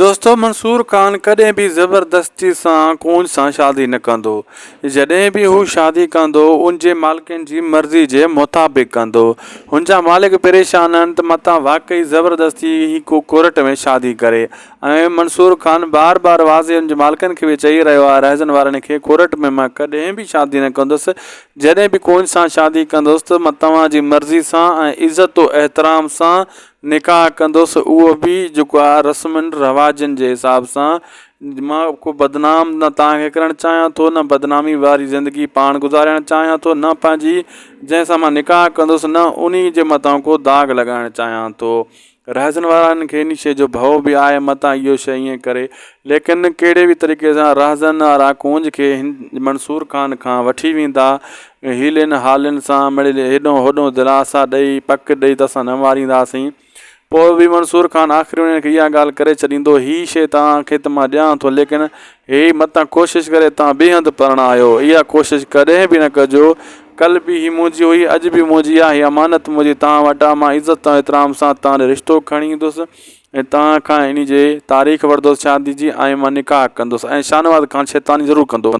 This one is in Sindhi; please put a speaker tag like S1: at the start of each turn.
S1: دوستو منصور خان ڪڏهن به زبردستي سان ڪونج سان شادي نه ڪندو جڏهن به هو شادي ڪندو ان جي مالڪن جي مرضي جي مطابق ڪندو هن جا مالڪ پريشان آهن ته متان واقعي زبردستي هي ڪو ڪورٽ ۾ شادي ڪري ۽ منصور خان بار بار واضح ان جي مالڪن کي به چئي رهيو آهي رهزن وارن کي ڪورٽ ۾ مان ڪڏهن به شادي نه ڪندس جڏهن به ڪونج سان شادي ڪندس ته مان توهان جي مرضي سان ۽ عزت و احترام سان نڪاح ڪندس اهو به جيڪو آهي رسمن رواجن جي حساب سان مان ڪو بدنام نه توهان کي ڪرڻ چاهيان ٿو نه بدنامي واري زندگي پاڻ گذارڻ چاهيان ٿو نه پنهنجي جنهن سان مان نڪاح ڪندس نه انهي جي مٿان ڪو داغ لڳائڻ چاهيان ٿو رهزن وارن کي انهي شيء جو ڀؤ به آهي متان اهو شيء ائين ڪري ليڪن ڪهڙي به طريقي سان رهزن وارا ڪونج کي منصور خان کان وٺي ويندا حيلين حالين سان مڙئي هيڏو هوڏو دلاسا ڏئي پڪ ڏئي ته اسان نه مارينداسين. پوء به منصور خان آخر انهن کي اها ڳالهه ڪري ڇڏيندو، هي شيء توهان کي ته مان ڏيان ٿو ليڪن هي متان ڪوشش ڪري توهان ٻئي هنڌ پرڻايو. اها ڪوشش ڪڏهن به نه ڪجو. ڪلهه به هي منهنجي هئي، اڄ به منهنجي آهي. هي امانت منهنجي توهان وٽ آهي. مان عزت ۽ احترام سان توهان ڏي رشتو کڻي ايندس ۽ توهان کان انهي جي تاريخ وٺندس شادي جي ۽ مان نڪاح ڪندس ۽ شاهنواز خان شيطاني ضرور ڪندو.